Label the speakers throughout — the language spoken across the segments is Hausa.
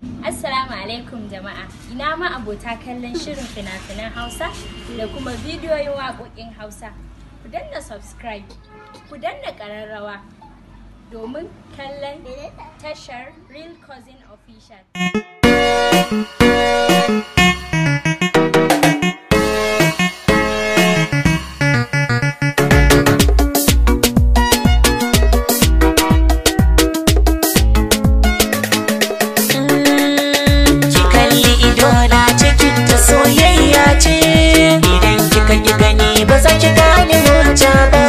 Speaker 1: Assalamu alaikum jama'a. Ina ma abota kallon shirin fina-finan Hausa da kuma bidiyoyin waƙoƙin Hausa. Ku danna subscribe, ku danna ƙararrawa domin kallon tashar Real Cousin Official.
Speaker 2: Idona cikin ta soyayya ce, idan kika ki gani ba za ki gane hujja ba.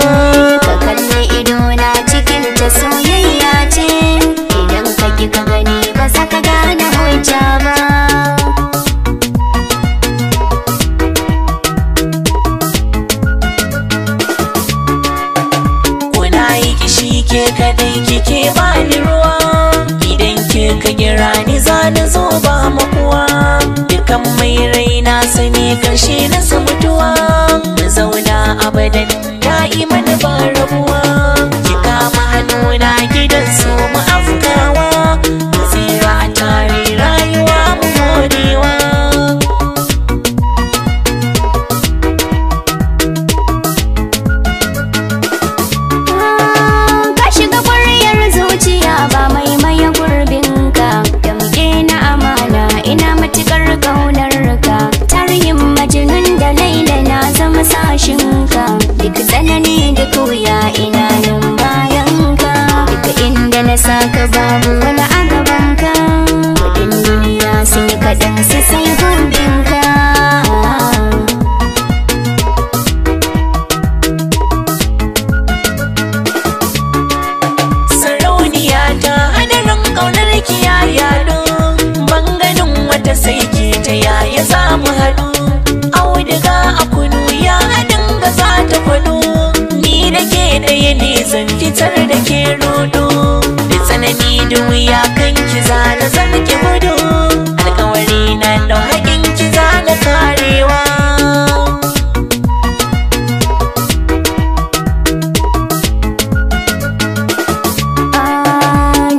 Speaker 3: Ka kalli idona cikin ta soyayya ce, idan ka ki ka gani ba za ka gane hujja ba.
Speaker 2: Kuna yi kishi ke kadai kike bani ruwa, idan kika kira ni za na zo ba makuwa. Dukan mai raina sani karshe na su mutuwa, mu zauna abadan da'iman ba rabuwa. Ki kama hannuna gidan su mu afkawa, mu tsira a tare rayuwa mu morewa.
Speaker 3: Ka shiga ƙwaryar zuciya ba mai maye gurbinka, damƙe na amana ina matuƙar ƙaunar ka. Tarihin Majnun da Laila na zama sashinka, duk tsanani duk wuya ina nan bayanka. Duk inda na saka babu wani a gabanka, kuɗin duniya sun yi kaɗan su sai gurbinka.
Speaker 2: Sarauniya ta hadarin ƙaunar ki ya yaɗu, ban ganin wata sai ke ta yaya za mu haɗu. Auduga a kunu ya dinga za ta kwado, ni da ke ɗaya ne zan fitar da ke rodo. Da tsanani da wuya kan ki zana zan ki gudu, alƙawari na ɗau haƙin ki zana karewa.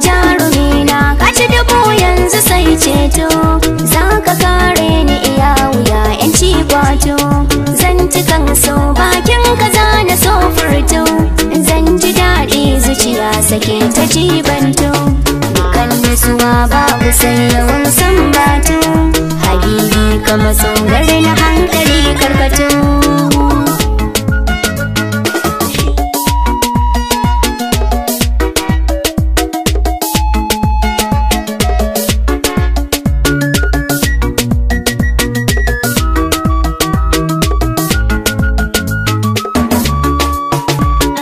Speaker 3: Jarumina ka ci dubu yanzu sai ceto, za ka kare ni iya wuya yanci kwato. Zantukan so bakin ka zana so furto, zan ji daɗi zuciya sake ta jibanto. Dukan nutsuwa babu sai yawan sambato, habibi ka matso gare na hankali karkato.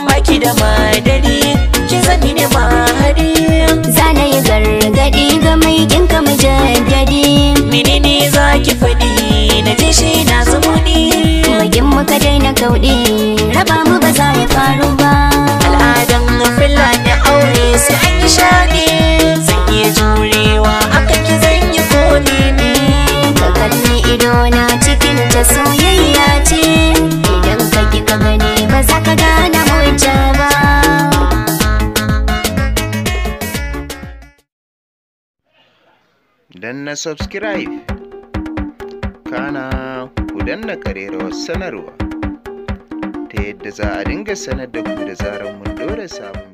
Speaker 2: Baki da madadi, ki zani ne mahadi.
Speaker 3: Zana yi gargaɗi ga mai kinka mujaddadi,
Speaker 2: Menene za ki faɗi na ji shi na zumuɗi.
Speaker 3: Magin muka daina kauɗi, raba mu ba za ya faru ba.
Speaker 2: Al'adan Fulani aure sai an yi shaɗi, zan iya jurewa akan ki zan yi kone ne.
Speaker 3: Ka kalli idona cikin ta soyayya ce, idan ka ki ka gani ba za ka gane hujja ba.
Speaker 4: Danna subscribe, kana ku danna ƙararrawar sanarwa ta yadda za a dinga sanar da ku da zarar mun ɗora sabon